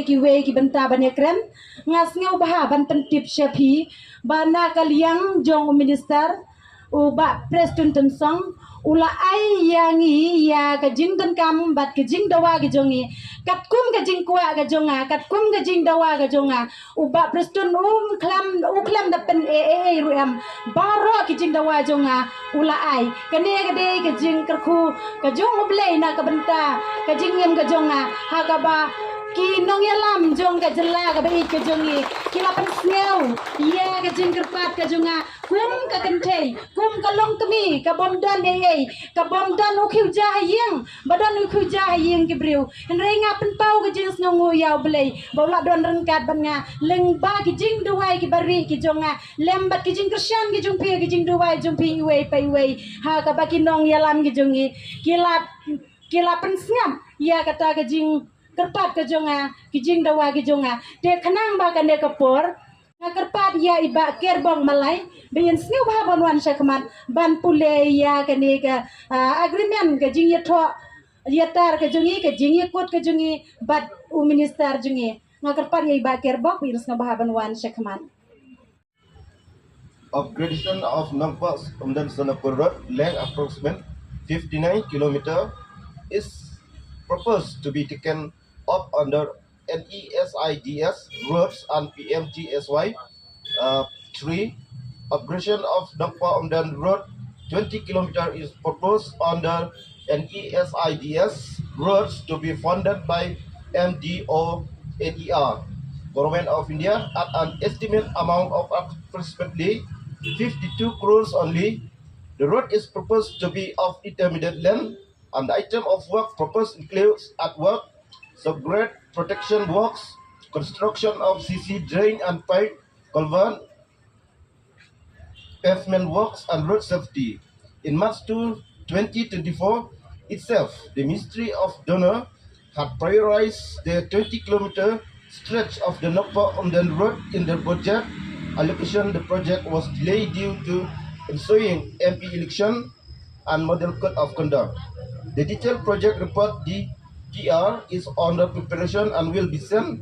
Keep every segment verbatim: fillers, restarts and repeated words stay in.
Kiwei ki bynta ban ïakren, nga sngewbha ban pyntip sha phi ba na ka liang jong u minister, u Bah Prestone Tynsong, u la ai ïa ngi ïa ka jingdonkam bad ka jingdawa ka jong ngi. Katkum ka jingkwah ka jong nga, katkum ka jingdawa ka jong nga, u Bah Prestone um khlem, u khlem da pyn ei ei ruh em. Baroh ki jingdawa jong nga u la ai. Kane ka dei ka jingkyrkhu ka jong U Blei na ka bynta ka jingim ka jong nga, ha kaba ki nongïalam jong ka jylla kaba ïeit ka jong ngi ki la pynsngew ïa ka jingkyrpad ka jong nga kum ka kynthei, kum ka longkmie ka bym don ei ei, ka bym don u khiew ja ha ïing ba don u khiew ja ha ïing ki briew. Hynrei nga pynpaw ka jingsngewnguh ïa U Blei ba u la don ryngkat bad nga lyngba ki jingduwai ki bari ki jong nga lem bad ki jingkyrshan ki jong phi, ki jingduwai jong phi iwei pa iwei, ha kaba ki nongïalam ki jong ngi ki la, ki la pynsngap ïa kata ka jingkyrpad ka jong nga, ki jingdawa ki jong nga. Te khnang ba kane ka por, nga kyrpad ïa i Bah Kerbong Malai ba in sngewbha ban wan sha khmat ban pule ïa kane ka, ah, agreement, ka jingïathoh ïatar ka jong ngi, ka jingïakut ka jong ngi bad u minister jong ngi. Nga kyrpad ïa i Bah Kerbong ba in sngewbha ban wan sha khmat. Upgradation of Nongpoh Umden Sonapur Road, length approximate fifty-nine kilometer, is proposed to be taken up under N E S I D S roads and P M G S Y. Uh, three, upgradation of Nongpoh Umden Road, twenty kilometer, is proposed under N E S I D S roads to be funded by M D O N E R, Government of India, at an estimate amount of approximately fifty-two crores only. The road is proposed to be of intermediate length, and the item of work proposed includes earthwork, subgrade protection works, construction of C C drain and pipe culvert, pavement works and road safety. In March two, twenty twenty-four itself, the Ministry of DoNER had prioritized the twenty kilometer stretch of the Nongpoh Umden Road in the budget allocation. The project was delayed due to ensuing M P election and Model Code of Conduct. The detailed project report, D P R, is under preparation and will be sent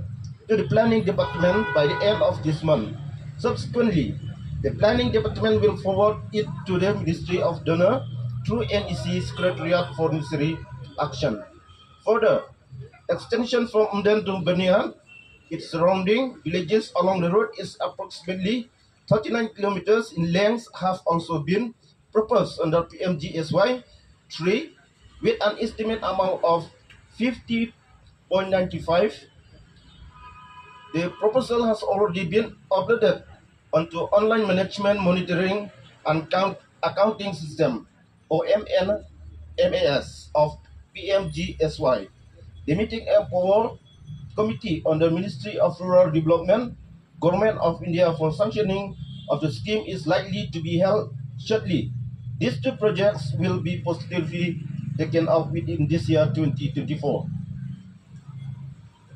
to the Planning Department by the end of this month. Subsequently, the Planning Department will forward it to the Ministry of DoNER through N E C Secretariat for necessary action. Further, extension from Umden to Byrnihat, its surrounding villages along the road is approximately thirty-nine kilometers in length have also been proposed under P M G S Y three, with an estimate amount of fifty point nine five. The proposal has already been uploaded onto online management monitoring and count accounting system, O M N M A S, of P M G S Y. The meeting of Power Committee on the Ministry of Rural Development, Government of India, for sanctioning of the scheme is likely to be held shortly. These two projects will be positively taken up within this year, twenty twenty-four.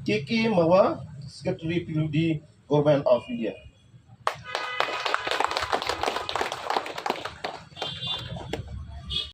K K Mawa, Secretary P W D, Government of India.